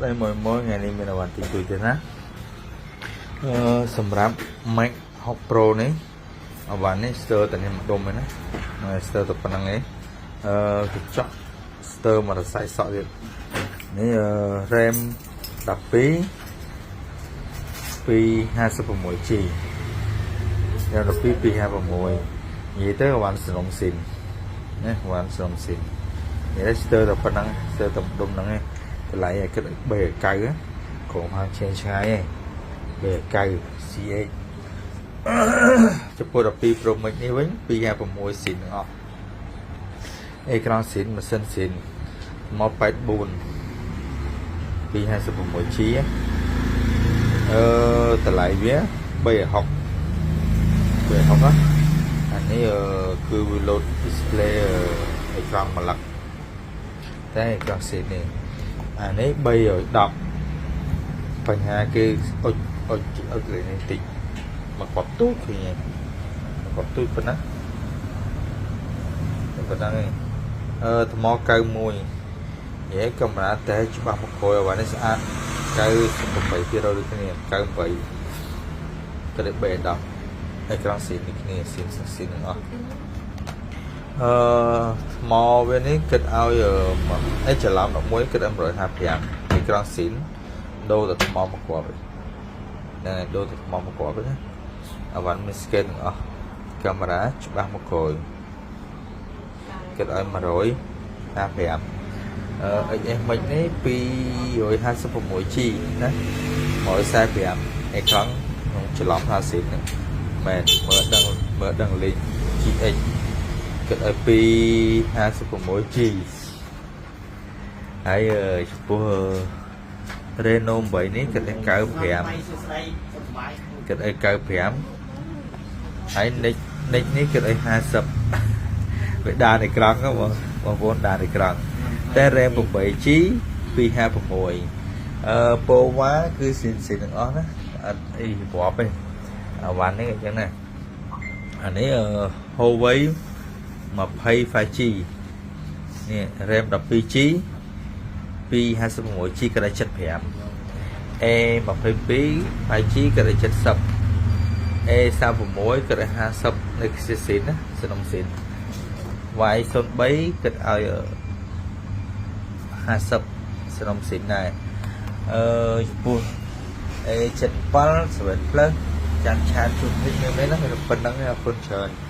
ស្ដីមួយមួយថ្ងៃនេះមានអីវ៉ាន់តិចតួចទេណាសម្រាប់ Max 6 Pro នេះអវ៉ាន់នេះស្ទើរតែនេះមួយដុំឯណាស្ទើរតែប៉ុណ្្នឹងឯងកញ្ចក់ស្ទើរមករស័យសក់ទៀតនេះអឺ RAM 12 256 G RAM 12 256និយាយទៅអវ៉ាន់សនំស៊ីនណាអវ៉ាន់សនំស៊ីននិយាយទៅស្ទើរតែប៉ុណ្្នឹងស្ទើរតែដុំហ្នឹងឯងតម្លៃឲ្យគិតឲ្យ390ក្រុមហាងឆ្ងាយឆ្ងាយឯង390 CH ចំពោះ12 Pro Max នេះវិញ256ស៊ីនទាំងអស់អេក្រង់ស៊ីនម៉ាស៊ីនស៊ីនមក84 256 G តម្លៃវា360 360ណាអានេះគឺវា load display អេក្រង់មួយលឹកតែអេក្រង់ស៊ីននេះអានេះ310បញ្ហាគឺអុចអុចអុចលេខនេះតិចមកគាត់ទូចឃើញមកគាត់ទូចប៉ុណ្ណាប៉ុណ្ណឹងឯងថ្ម91និយាយកាមេរ៉ាតែច្បាស់មកក្រោយអ្វីនេះស្អាត98%ដូចគ្នា98ក៏ได้310អេក្រង់ស៊ីននេះគ្នាស៊ីនស៊ីនទាំងអស់ថ្មវានេះគិតឲ្យអេច្រឡំ11គិតឲ្យ155អេក្រង់ស៊ីនដូរទៅថ្មមកគ្រាប់ហ្នឹងហើយដូរទៅថ្មមកគ្រាប់ណាអវ៉ាន់មាន scan ទាំងអស់កាមេរ៉ាច្បាស់មកក្រោយគិតឲ្យ155XS Max នេះ 256 G ណា145អេក្រង់ក្នុងច្រឡំថាស៊ីនហ្នឹងមែនមើលដឹងមើលដឹងលេខ GX គិតឲ្យ 256 G ហើយចំពោះ Reno 8នេះគិតឲ្យ95គិតឲ្យ95ហើយ Nex Nex នេះគិតឲ្យ50វាដានអេក្រង់ហ្នឹងបងបងប្អូនដានអេក្រង់តែ RAM 8 G 256 Pova គឺស៊ីនស៊ីនទាំងអស់ណាអត់អីរាប់ទេអាវ៉ាន់នេះអញ្ចឹងណាអានេះ Huawei 20 5G នេះ RAM 12 G 256 G ក៏ได้75 A22 5G ក៏ได้70 A36 ក៏ได้50នៅស៊ីនណាសនំស៊ីន Y03 គិតឲ្យ50សនំស៊ីនដែរចំពោះ A77 7 Plus ចាំឆាតជូនតិចមែនណាប៉ុណ្ណឹងអរគុណច្រើន។